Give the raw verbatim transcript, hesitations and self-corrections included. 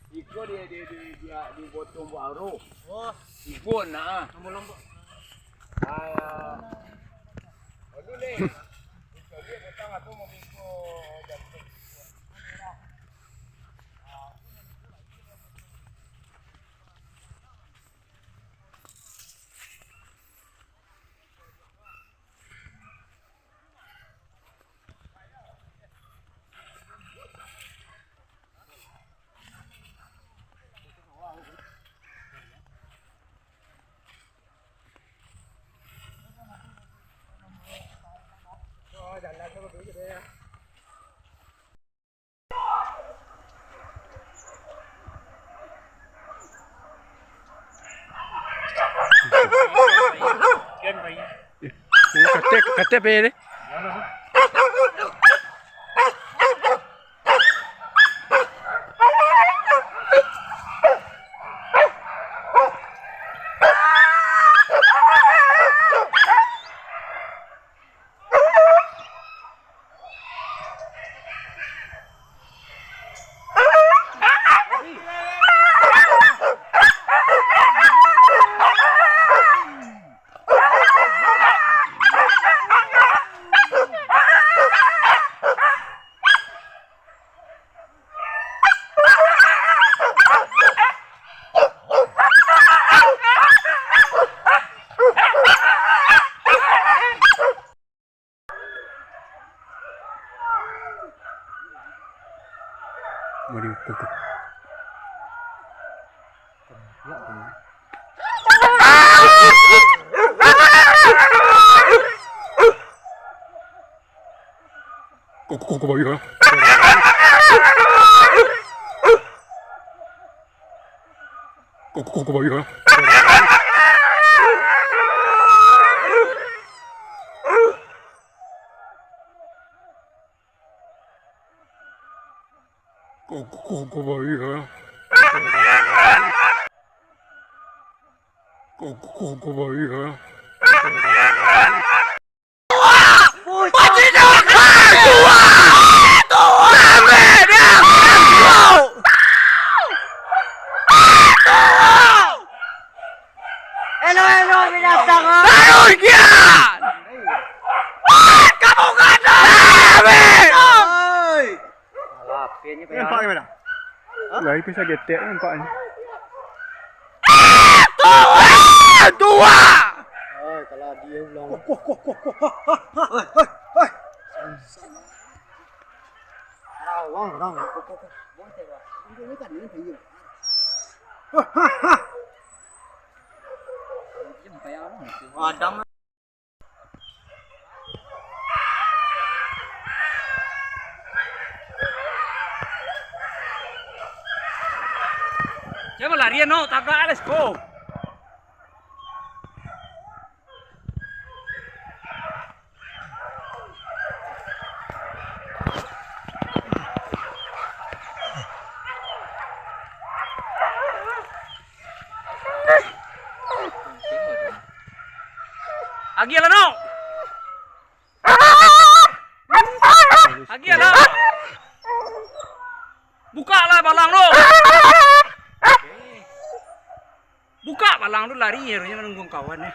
Iko di, di, di, di, di botong baru. Oh. Iko nak. Lombok-lombok. Ah. Aduh, leh. Iko dia botong aku mau iko. Katek, katek pe deh. Kok, kok, kok, kok, kok, kok, kok, Elo, elo, binatang, ah. Taruih, kian! Kamu kata! Taruih! Oi! Alah, apiannya. Nampak gimana? Hah? Lah, itu sagetek nampak ni. Tuhan! Tuhan! Oi, kalau dia ulang. Kuah, kuah, kuah, kuah, kuah. Hah, hah, hah, hah, hah. Rawang, rawang. Kuah, kuah, kuah. Buang teh, Bang. Ini kan, ini kan, ini. Hah, hah, hah. Adam. Cuma larian, no, tagak, let's go. Agiah lah, no. Agiah lah. Buka lah balang tu. Buka balang tu, lari je, harusnya menunggu kawan, eh.